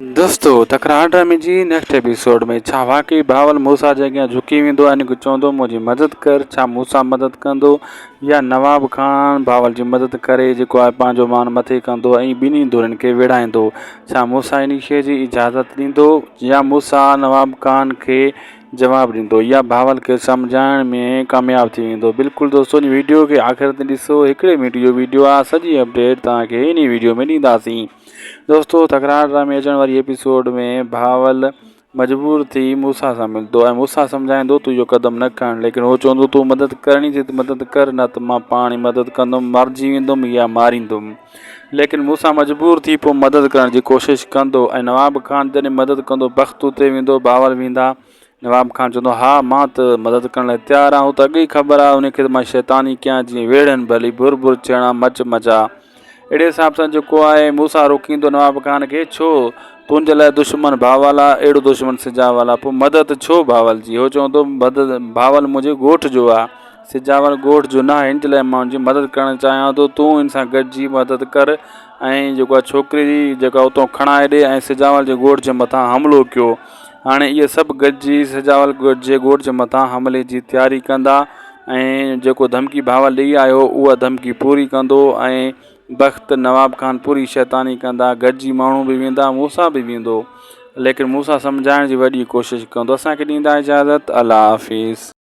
دوستو تڪرار ڊرامي جي نيڪسٽ ايپيسوڊ ۾ ڇا واقعي بهاول موسيٰ جي اڳيان جهڪي ويندو ۽ ان کي چوندو منهنجي مدد ڪر ڇا موسيٰ مدد ڪندو يا نواب خان بهاول جي مدد ڪري جيڪو آهي پنهنجو مان مٿي ڪندو ۽ ٻنهي ڌرين کي وڙهائيندو ڇا موسيٰ ان شيء جي اجازت ڏيندو يا موسيٰ نواب خان کي جواب ڏيندو يا بهاول کي سمجهائڻ ۾ ڪامياب ٿي ويندو بلڪل دوستو ان ويڊيو کي آخر تائين ڏسو هڪڙي منٽ جو ويڊيو آهي سڄي اپڊيٽ توهان کي ان ويڊيو ۾ ڏينداسين دوستو تڪرار ڊرامي اچڻ واري ايپيسوڊ ۾ بهاول مجبور ٿي موسيٰ سان ملندو ۽ موسيٰ سمجهائيندو تون اهو قدم نه کڻ ليڪن هو چوندو تون مدد ڪرڻي ٿي ته مدد ڪر نه ته مان پاڻ ئي مدد ڪندم مارجي ويندم يا ماريندم ليڪن موسيٰ مجبور ٿي پوء مدد ڪرڻ جي ڪوشش ڪندو ۽ نواب خان جڏهن مدد ڪندو بخت اتي ويندو بهاول ويندا نواب خان چوندو، ها، مان ته مدد ڪرڻ لاء تيار آهيان، هو ته اڳ ئي خبر آهي، ان کي ته مان شيطاني ڪيان، جيئن ويڙهن ڀلي ڀر ڀر چيڻا مچ مچا. اهڙي حساب سان جيڪو آهي موسيٰ روڪيندو نواب خان کي، ڇو؟ تنهنجي لاء دشمن بهاول آ، اهڙو دشمن سجاول آ، پوء مدد ڇو بهاول جي؟ هو چوندو، مدد بهاول منهنجي ڳوٺ جو آ، سجاول ڳوٺ جو ناهي، ان جي لاء مان ان جي مدد ڪرڻ چاهيان ٿو، تون ان سان گڏجي مدد ڪر ۽ جيڪو آهي ڇوڪري جيڪا اتان کڻائي ڏي ۽ سجاول جي ڳوٺ جي مٿان حملو ڪيو. هاڻي اهي سڀ گڏجي سجاول جي ڳوٺ جي مٿان حملي جي تياري ڪندا ۽ جيڪو ڌمڪي بهاول ڏئي آيو اها ڌمڪي پوري ڪندو ۽ بخت نواب خان پوري شيطاني ڪندا گڏجي ماڻهو به ويندا موسيٰ به ويندو ليڪن موسيٰ سمجهائڻ جي وڏي ڪوشش ڪندو اسان کي ڏيندا اجازت الله حافظ.